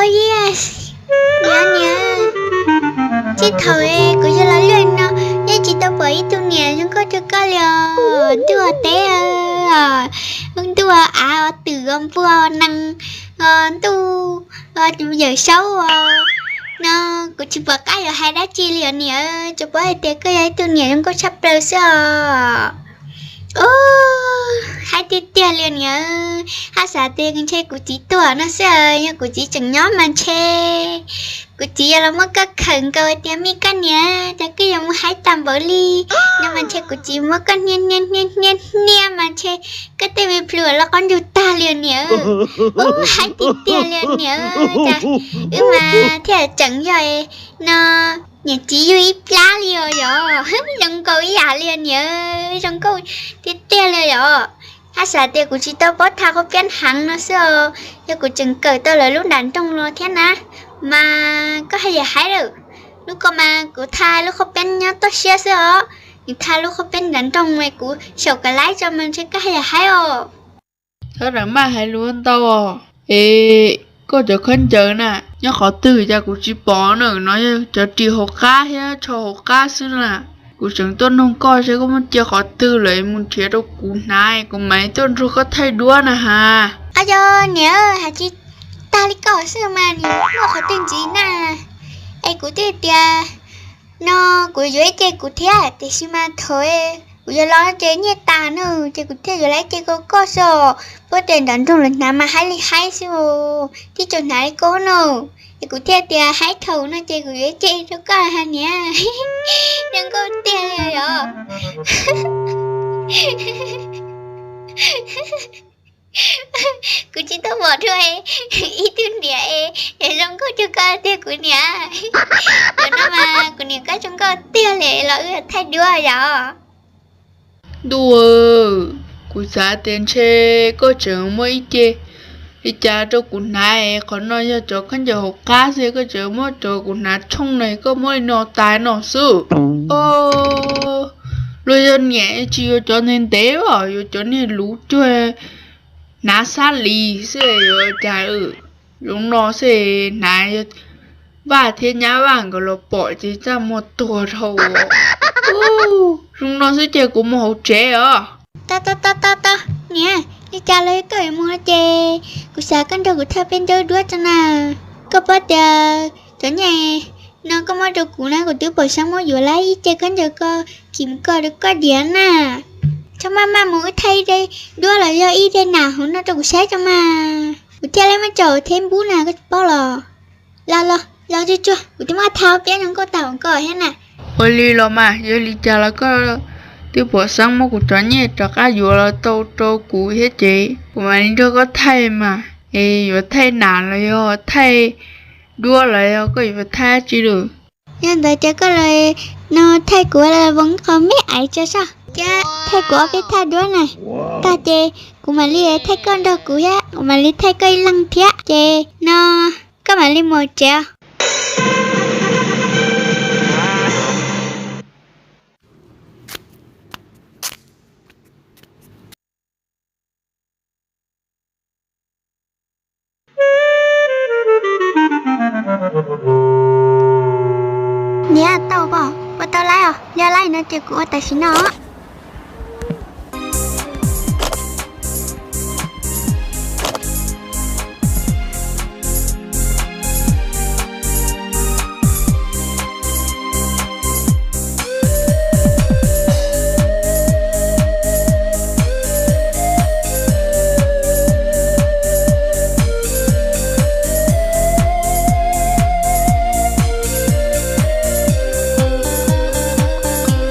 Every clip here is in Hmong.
Yes, niam, niam, txij thaum kuv yug los lawm no, yeej tsis tau pom ib tug niam zoo nkauj cuag koj li os. Ntuj teb, ntuj av, twm, npua, nees, ntuj, yawm saub os, no kuv tsis pom qab yuav hais dab tsi li os niam, tsuas paub hais tias koj yog ib tug niam zoo nkauj tshaj plaws xwb os. Haib tiag tiag li niam, haj xav tias ntshe kuv txiv tuag no xwb, yog kuv txiv tseem nyob mas ntshe kuv txiv yuav los muab koj khawm nkaus tias, me koj niam, cas koj yuav mus haib tag npaum li no mas ntshe kuv txiv muab koj hnia hnia hnia hnia hnia mas ntshe koj tej me plhu los qaub ntuj tag li niam. Ub, haib tiag tiag li niam, cas wb mas thiaj tseem yog no niam txiv yug ib plab li os yom. Zoo nkauj ib yam li niam, zoo nkauj tiag tiag li yom. Haj xav tias kuv tsis tau paub tha qhov piab heev no xwb os, yog kuv tseem kawm tau lawv lub nram nroog los thiab na, mas koj haj yam haib lawm. Lub ko mas kuv tha lub qhov piab nyob toj siab xwb os, nws tha lub qhov piab nram nroog mas kuv xyaum kav laib tso mas ntshe koj haj yam haib os. Txhob ram maj hais lus ntau os. Es koj cov khaub ncaws na nyob qhov twg cas kuv tsis pom na, no yog cov ris hauv qab thiab tsho hauv qab xwb na. Kuv tseem tuaj noog koj seb koj muab cia qhov twg lawm mus nrhiav rau kuv hnav kuv mam li tuaj nrog koj thaij duab na has. Ab, yog niam, hais tsis tag li koj xwb mas niam muaj qhov twg ntxiv na. Es kuv twb tias no kuv yuav ib ce kuv thiab, tiam sis mas thaum kuv yuav los ces nyiaj tas na, ces kuv thiaj yuav ib ce rau koj xwb. Puab tes nram nroog lawv hnav mas haib li haib xwb, tib tsoom hnav li koj no. Es kuv thiaj tias haib thaum no ces kuv yuav ib ce rau koj hais niam. Zoo nkauj tiag li os. Kuv tsis tau pom dua ib tug niam es zoo nkauj cuag koj tiag kuv niam. Nim no mas kuv nim koj zoo nkauj tiag li los wb thaij duab yom. Ntuj, kuv xav tias ntshe koj tseem muab ib ce li cas rau kuv hnav, qhov no yog cov khaub ncaws hauv qab xwb koj tseem muab rau kuv hnav tshooj na, koj muab li no tas no xwb. Luag yog niam tsis yuav cov ntev ntev os, yuav cov niag luv cuag hnav xab lis xwb yuav cas. Zoo no xwb hnav, vaj thiab nyab vaj nkawd los pom ces txaj muag tuag dhau. Zoo no xwb ces kuv mus hauv tsev os. Tau tau tau tau tau, niam, li cas los koj yuav mus no ces kuv xav koj nrog kuv thaij peb ncaub duab tso na. Koj paub tias cov nyiaj no koj muab rau kuv na, kuv twb pom Xeeb muab yuav lawm ib ce khaub ncaws ko, kim ko rau koj diav na. Txhob maj maj mus, wb thaij ib daim duab los yog ib daim nam hauv no rau kuv saib tso mas, kuv thiaj li muab tso hauv Facebook na, koj tsis paub los? Los los los tsuag tsuag, kuv twb muab tha piab zoo nkauj tag hauv ko thiab na. Ua li los mas, yog li cas los koj twb pom Xeeb muab kuv cov nyiaj rov qab yuav los tau rau kuv thiab ces kuv mam li nrog koj thaij mas. Es yuav thaij nam los yog thaij duab los yog koj yuav thaij dab tsi lawm? Yog ntawd ces koj los no thaij kuv ua voos qhov me aiv tso soj thiab thaij kuv ob peb thaj duab na. Tag ces kuv mam li thaij koj nrog kuv thiab, kuv mam li thaij koj ib leeg thiab ces no koj mam li mus tsev. Niam, tau pom, puas tau laib os? Yog laib no ces kuv ua tam sim no.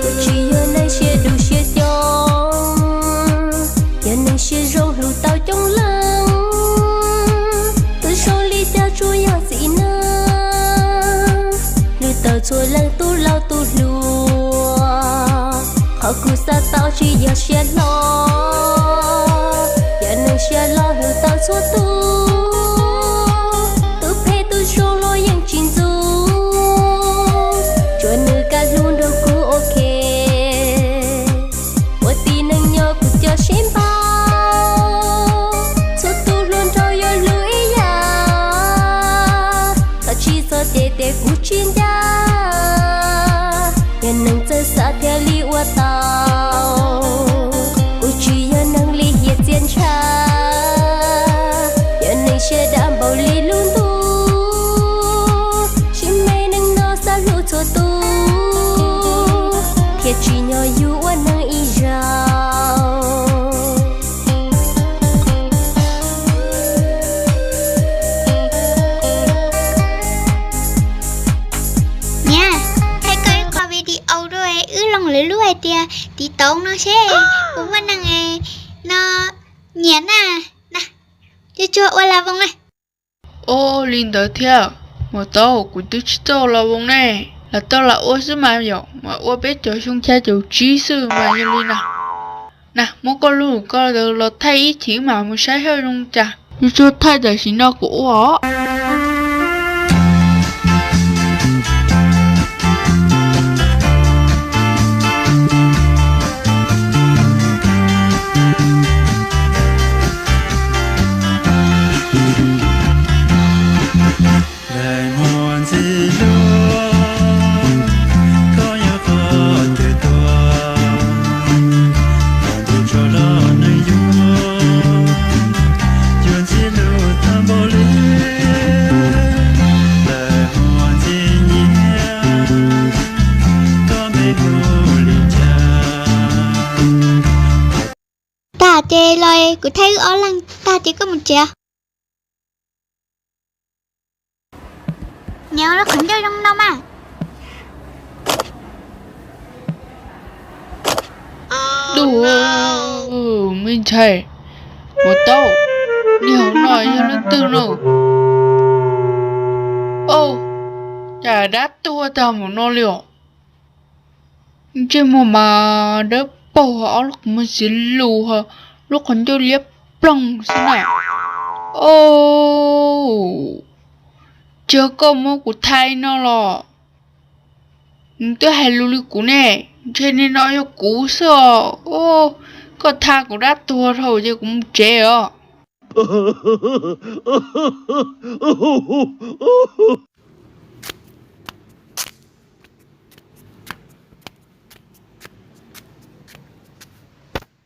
Kuv tsis yog neeg siab dub siab coob, yog neeg siab zoo hlub tau coob leej. Tus zoo li cas tsuas yog txiv neej, hlub tau txhua leej tub laus tub hluas. Qhov kuv xav tau tsis yog siab hlo, yog neeg siab loj hlub tau txhua tus. Tus phem tus zoo los yeej tsis ntxub, tsuas nws kaj hlub nrog kuv ok. Ua tib neeg nyob kuv cov sib npau, txhua tus hluas nraug yuav hlub ib yam. Tias tiv tauv no seb puas muaj neeg no nyiam na. Na, tsuag tsuag ua las voos na. Ua li ntawd thiab, Maum Taub, kuv twb tsis tau las voos ne, los tau las ua xwb mas yom, mas ua peb cov xyoo xya caum tsib xwb mas yog li na. Na, muab koj lub koj los thaij ib chim mas mus saib seb zoo cas. Tsuag tsuag thaij tam sim no kuv ua os. Tag ces los, kuv thaij wb ob leeg tag ces koj mus tsev. Niam, lub qhov ncauj zoo no mas. Dub, me ntxhais, Maum Taub, niag hauv no yog leej twg no? Au, cas dab tuag tag mus no li os. Ntsej muag mas dawb paug, ob lub qhov muag xiav lus, lub qhov ncauj liab ploog xwb na. Au, tsis yog koj muab kuv thaij no los? Nws twb hais lus li kuv ne, ntshe niag no yog kuv xwb os. Koj thaij kuv dab tuag dhau ces kuv mus tsev os.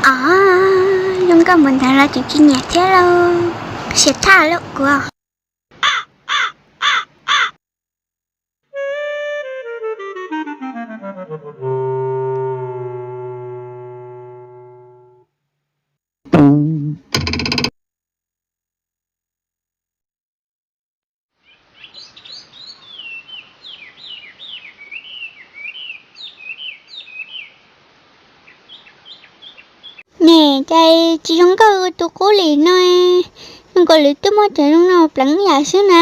Os, zoo nkauj mus ntawd los tseem tsis nyiam thiab lauj, siab thaj lawm kuv. Niam, cas tsis zoo nkauj tus qub li no, zoo nkaus li twb muab cov zoo no pleev yam xwb na.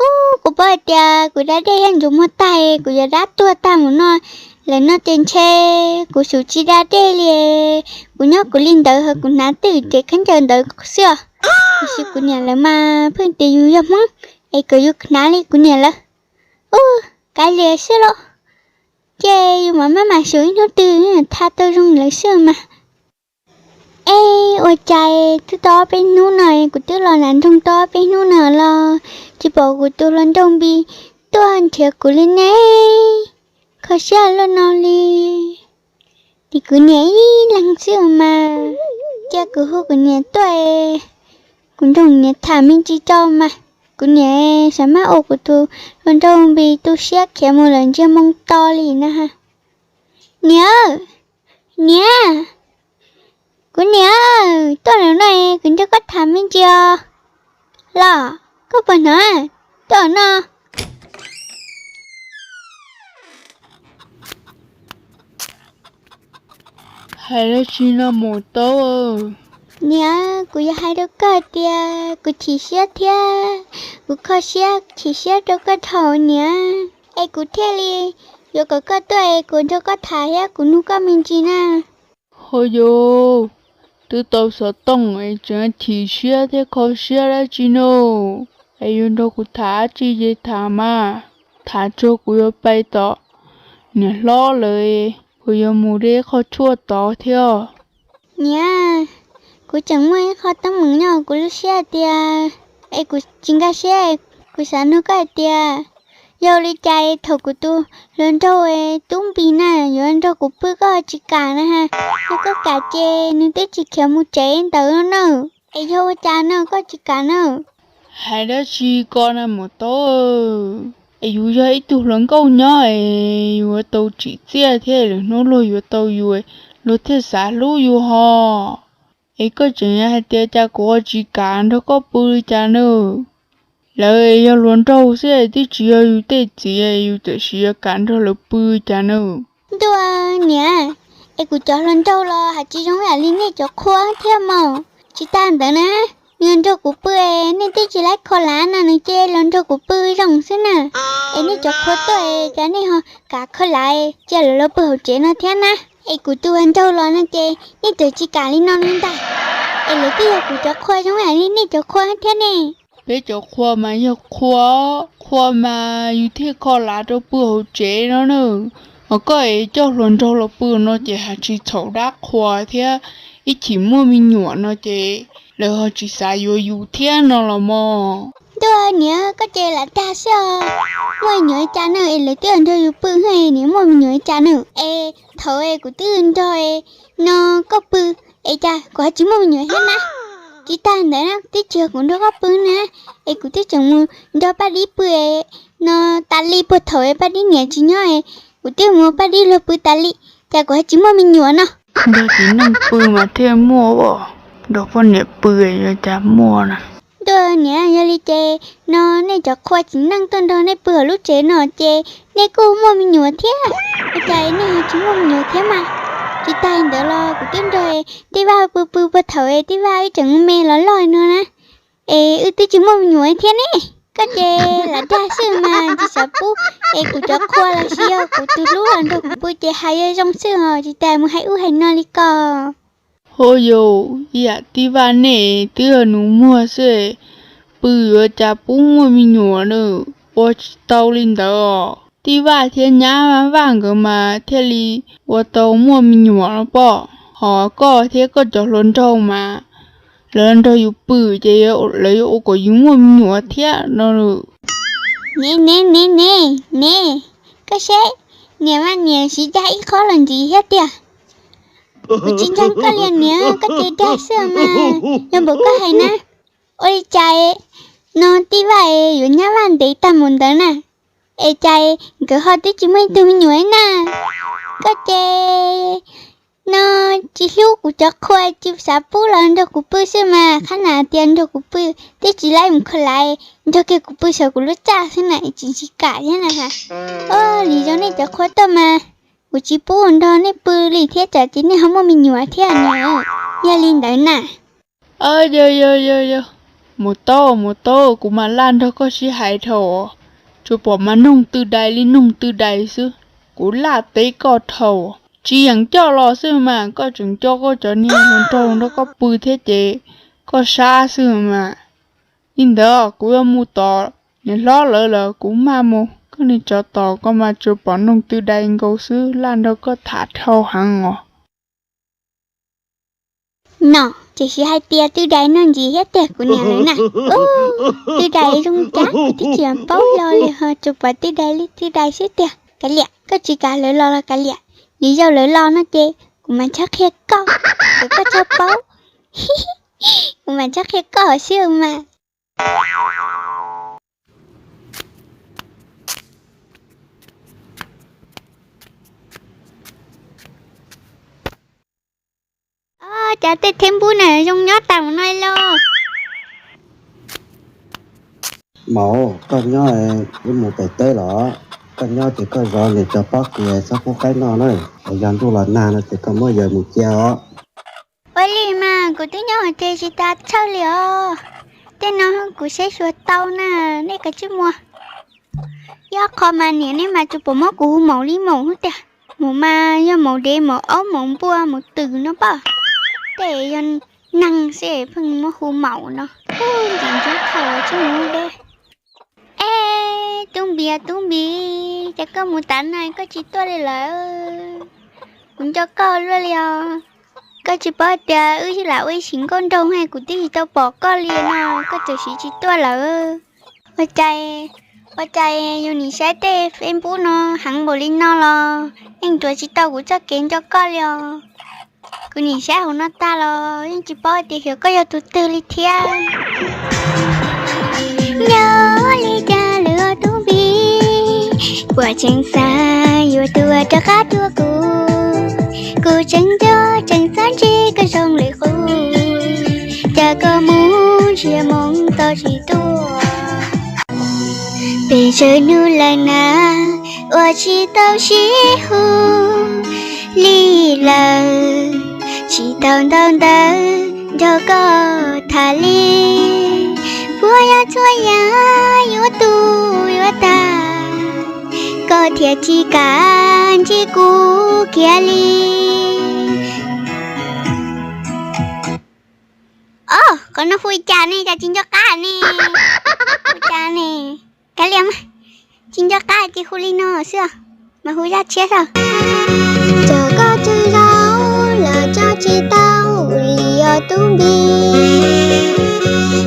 Ub, kuv paub hais tias kuv da dej yuav ntsuas muag tag, kuv yuav dab tuag tag mus no lawm no ces ntshe kuv xub tsis da dej li. Kuv nyob kuv li ntawd ho kuv hnav twj cev khaub ncaws ntawd xwb os. Tiam sis kuv niam lawv mas pheej tias yus yog Hmoob es kom yus hnav li kuv niam lawv. Ub, kav liam xwb los, ces yus mam maj mam xub ib hnub twg tha tau zoo lawm xwb mas. Ej, ua cas twb tau ob peb hnub no, kuv twb los nram nroog tau ob peb hnub no los tsis pom kuv tus hluas nraug Npis tuaj nrhiav kuv li ne. Kho siab luaj no li. Ces kuv niam ib leeg xwb mas, cia kuv hu kuv niam tuaj, kuv nrog niam tham me ntsis tso mas. Kuv niam xav maj ua kuv tus hluas nraug Npis tu siab khiav mus lawm ntsiag moo to li na. Niam, niam, kuv niam, tuaj lawm no, kuv nrog koj tham me ntsis os. Los, koj puas hnov? Tuaj no. Hais dab tsi no Maum Taub? Niam, kuv yog hais rau koj tias kuv chim siab thiab kuv kho siab chim siab rau koj dhau niam, es kuv thiaj li yuav kom koj tuaj es kuv nrog koj tham thiab kuv nug koj me ntsis na. Ho yog, twb tau xov tooj es tseem chim siab thiab kho siab dab tsi no? Es yuav nrog kuv tham dab tsi ces tham mas, tham txog kuv yuav pais tom niam hlob lawv, kuv yuav mus de qhov tshuaj tod thiab. Niam, kuv tseem muaj ib qho teeb meem nyob kuv lub siab tias, es kuv tsis nkag siab, kuv xav nug koj hais tias, yog li cas thaum kuv tus hluas nraug Tub Npis na yuav nrog kuv pw koj tsis kam na ha? Yog koj kam ces nws twb tsis khiav mus tsev ntawd na. Es yog ua cas no koj tsis kam na? Hais dab tsi ko na Maum Taub? Es yus yog ib tug hluas nkauj nyob es yuav tau tsim txiaj thiab lwm hnub luag yuav tau yus, luag thiaj xav hlub yus ho. Es koj tseem hais tias cas kuv ho tsis kam nrog koj pw li cas na? Lawv yog hluas nraug xwb twb tsis yog yus tej txiv, yus tam sim yuav kam nrog lawv pw cas na? Ntuj, Niam, es kuv cov hluas nraug los hais tsis zoo ib yam li nej cov qhua thiab mog. Tsis tas ntawd na, nws nrog kuv pw es nej twb tsis laib kho lav no nws cia li los nrog kuv pw zoo xwb na. Es nej cov qhua tuaj es cas nej ho kam kho lav cia lawv los pw hauv tsev no thiab na? Es kuv tus hluas nraug los no ces nej txawm tsis kam li no li ntag. Es lawv twb yog kuv cov qhua zoo ib yam li nej cov qhua thiab ne. Peb cov qhua mas yog qhua, qhua mas yus thiaj kho lav rau pw hauv tsev no na. Hos koj es coj hluas nraug los pw no ces hais tsis txhaum dab qhua thiab, ib chim muaj me nyuam no ces lawv ho tsis xav yuav yus thiab no los mog. Ntuj, niam, koj ces lam dag xwb os. Muaj me nyuam li cas na es lawv twb nrog yus pw, niam, muaj me nyuam li cas na? Es thaum es kuv twb nrog no koj pw, es cas kuv ho tsis muaj me nyuam thiab na? Tsis tas ntawd na, twb tsis yog kuv nrog koj pw na, es kuv twb tseem mus nrog Paj Dib pw no tas li, puag thaum es Paj Dib niam tsis nyob es kuv twb mus Paj Dib luag pw tas li, cas kuv ho tsis muaj me nyuam no? Nrog txiv neej pw mas thiaj muaj, nrog poj niam pw yuav cas muaj na. Ntuj, niam, yog li ces no nej cov qhua txiv neej tuaj nrog nej pw hauv lub tsev no ces nej kuj muaj me nyuam thiab, ua cas nej ho tsis muaj me nyuam thiab mas? Tsis tas ntawd los kuv twb nrog Tij Vaj pw pw puag thaum es Tij Vaj wb tseem me los loj no na, es wb twb tsis muaj me nyuam thiab ne. Koj ces lam dag xwb mas, tsis xav pub es kuv cov qhua los sis yog kuv tus hlub los nrog kuv pw ces hais yog zoo xwb os, tsis tas mus hais ub hais no li ko. Hos yus, ib yam Tij Vaj nej twb yog nus muag xwb, pw yuav cas pub muaj me nyuam na, ua tsis tau li ntawd os. Tij Vaj thiab nyab Vaj nkawd mas thiaj li ua tau muaj me nyuam no pob, hos koj thiab koj cov hluas nraug mas lawv nrog yus pw ces lawv yuav ua kom yus muaj me nyuam thiab no. Ne ne ne ne ne, koj saib, niam mas niam siv dag ib qho los ntxiv thiab tiag. Kuv tsis ntseeg koj li niam, koj ces dag xwb mas, yog npaum koj hais na. Ua li cas no Tij Vaj yuav nyab Vaj ntev tag mus ntawd na, es cas nkawd ho twb tsis muaj ib tug me nyuam na? Koj ces no tsis hlub kuv cov qhua, tsis xav pub los nrog kuv pw xwb mas, qhab na tias nrog kuv pw twb tsis laib mus kho laiv, nrog kiag kuv pw saum kuv lub txaj xwb na, tsis tsis kam thiab na. Ua li zoo nej cov qhua tuaj mas kuv tsis pub nrog nej pw li thiab, tsam ces nej ho muaj me nyuam thiab na. Yog li ntawd na. Yog yog yog yog, mus tau mus tau, kuv mam laj nrog koj sib hais dhau, tsuas pom mas noog twg dais li noog twg dais xwb. Kuv laj teb koj dhau, tsis yeem coj los xwb mas koj tseem coj koj cov niag hluas nraug nrog koj pw thiab ces koj sab xwb mas. Li ntawd kuv yuav mus tos niam hlob lawv lawm kuv mam mus, koj niag tsov tom koj mas tsuas pom noog twg dais nkaus xwb, laj nrog koj tham dhau heev os. No ces siv hais tias twg dais no ntxiv thiab tiag kuv niam lawv na. Twg dais zoo cas kuv twb tsis paub hlo li ho tsuas pom twg dais li twg dais xwb tiag. Kav liam, koj tsis kam lawv los los kav liam, yus yau lawv los no ces kuv mam tshawb qhia koj, kom koj txhob paub. Kuv mam tshawb qhia koj xwb mas. Ob, cas tej theb npub na zoo nyob tas mus no lauj. Maum, koj nyob wb mus pem teb los? Koj nyob ces koj zov niam tsov pob kws txhob pub qaib noj na, es yog ntuj los nag no ces koj muab yawg mus cia os. Ua li mas kuv twb nyob hauv tsev tsis tas txhawj li os. Tej no kuv saib xyuas tau na, nej kav tsij mus. Yog qhov mas niam nej mas tsuas pom muab kuv hu maum li maum xwb tiag. Maum mas yog maum dev, maum aub, maum npua, maum twm no pob. Tej yog neeg xwb pheej muab hu maum no. Ntxim ntxub thaum tsis mus de. Es Tub Npis, Tub Npis, cas koj mus tav no koj tsis tuaj li lawm? Kuv nco koj luaj li os. Koj tsis paub tias wb lam ua ib sim nkauj nraug, kuv twb tsis tau pom koj li no, koj txawm siv tsis tuaj lawm. Ua cas, ua cas yus nim saib tej Facebook no heev npaum li no los yeej nrhiav tsis tau kuv txoj kev nco koj li os. Kuv nim saib hauv no tag los yeej tsis paub tias xyov koj yog tus twg li thiab. Nyob li cas lawm Tub Npis, puas tseem xav yuav tuaj rov qab dua kuv? Kuv tseem nco tseem txhob ntsib koj zoo li qub, cas koj mus ntsiag moo to tsis tuaj. Pes tsawg hnub lawm na uas tsis tau sib hu, Li lawm, tsis tau ntau ntawv nrog koj tham li. Puas yog txhua yam yuav tu yuav tag, koj thiaj tsis kam ntsib kuv kiag li. Os, qhov no hu li cas ne, cas tsis nco qab ne? Hu cas ne? Kav liam, tsis nco qab ces hu li no xwb, mas hu zaj tshiab xwb. Txawm koj tswj zaus los tso tsis tau li os tub npis.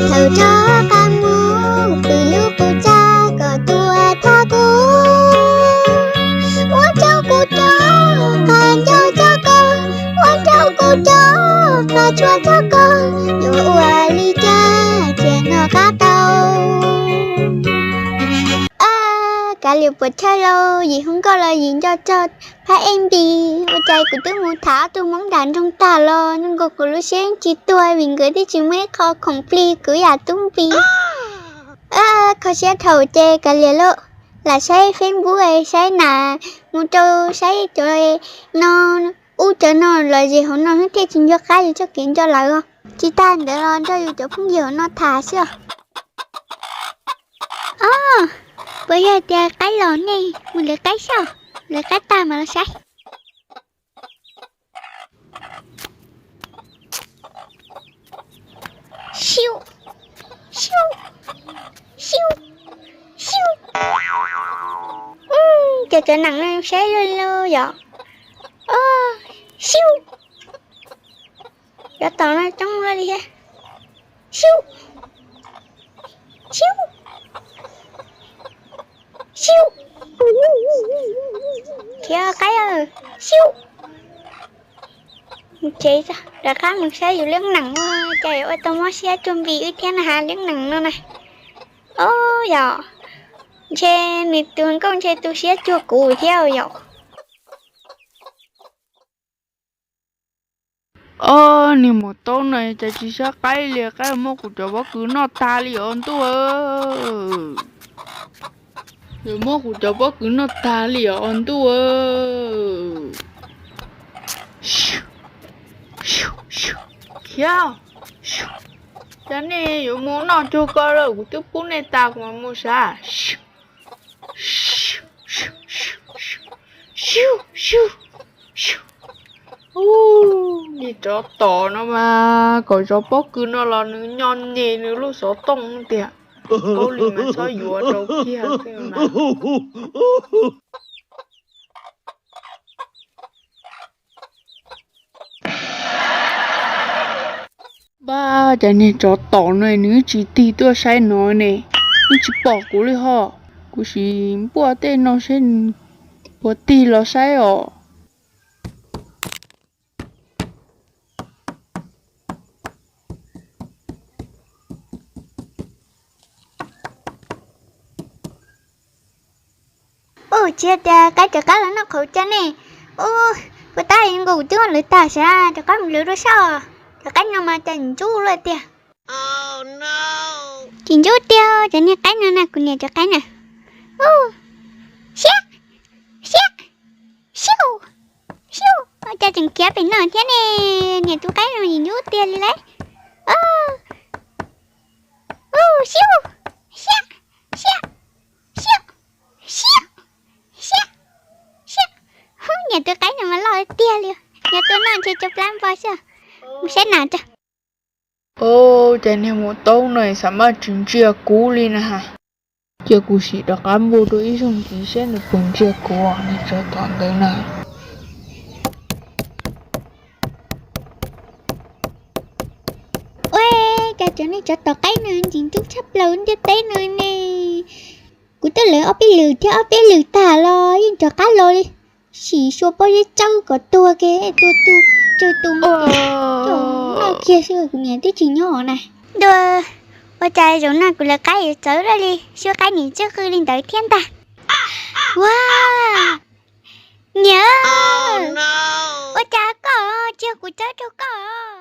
Thaum rov qab mus pw lub qub txaj koj tuaj thov kuv, ua rau kuv rov qab nco txog koj, ua rau kuv rov qab tshua txog koj, yuav ua li cas thiaj nco qab tau. Kav liam puas chawj lauj, yim hu nkauj los yim nco txog phab ej npis, ua cas kuv twb mus tham ob tug hmoob nram nroog tag los zoo nkaus kuv lub siab tsis tuag vim nkawd twb tsis muaj ib qho khoom plig kuv yam tub npis. Kho siab dhau ces kav liam lauj, lam saib Facebook saib na, mus rau saib cov no, ub cov no los zem hauv no thiaj tsis nco qab yus txoj kev nco lawm os. Tsis tas ntawd los nrog yus cov phooj ywg hauv no tham xwb os. Os, puas yog tias qaib los nej mus lawv qaib xwb, lawv qaib tag mas los saib. Xyu, xyu, xyu, xyu. Ces cov nees no saib luaj luaj yom. Xyu. Cov tom no coob luaj li thiab. Xyu, xyu, xyu. Khiav qaib, xyu. Mus tsev, rov qab mus saib yus lub nees ua cas yuav ua tau mob siab cuag npis wb thiab na has lub nees no na. Ob yom, ntshe nws tus nkauj ntshe tu siab cuag kuv thiab yom. Ob niag maum taub no cas tsis saib qaib li, qaib muab kuv cov pob kws noj tag li os ntuj. Yuav muab kuv cov pob kws noj tag li os ntuj. Khiav, cov nej yuav mus noj cuag ko lawm, kuv twb pub nej tas kuv mam mus sav. Niag tsov tom no mas kom cov pob kws no los nws nyo nyem nws lub xov tooj tiag. Paub li mas txhob yuav rau kiag xwb mas. Npab, cas niag tsov tom no nws tsis tig tuaj saib no ne, nws tsis pom kuv li ho. Kuv sim npuaj tej no seb nws puas tig los saib os. Ub, tsis tias qaib rov qab los noj qhauv caj ne. Ub, puas tab nkaus kuv twb ua lawv tag sav, rov qab mus lwv dua soj. Cov qaib no mas cas ntsuj luaj tiag. Tsis ntsuj tiag, cov niag qaib no na, kuv niam cov qaib na. Ub, siab, siab, xyu, xyu, cas tseem khiav pem no thiab ne. Niam tus qaib no tsis ntsuj tiag li lauj. Ub, xyu, siab, siab, xyu, xyu, siab, siab. Ub, niam tus qaib no mas loj tiag li. Niam tus no ntshe cov plab npo xwb. Mus saib nas tso. Ub, cas niag maum taub no xav mas tsis ntsia kuv li na. Cia kuv sim rov qab npuaj dua ib zaug ntxiv seb nws puas ntsia kuv, niag tsov tom ntawd na. Ua cas cov niag tsov tom qaib no ntxim ntxub tshaj plaws ntiaj teb no ne. Kuv twb lawv ob peb lwm thiab ob peb lwm tag los yeej rov qab los li. Sim xyuas pob zeb tsawb kom tuag kiag, tuag tu, tsawg tu, noj kiag xwb kuv niam twb tsis nyob na. Ntua, ua cas zaum no kuv lawv qaib yuav txawv luaj li, xyuas qaib niam txawj qw li ntawd thiab ntag. Ua, niam, ua cas koj tsis yog kuv txawb rau koj?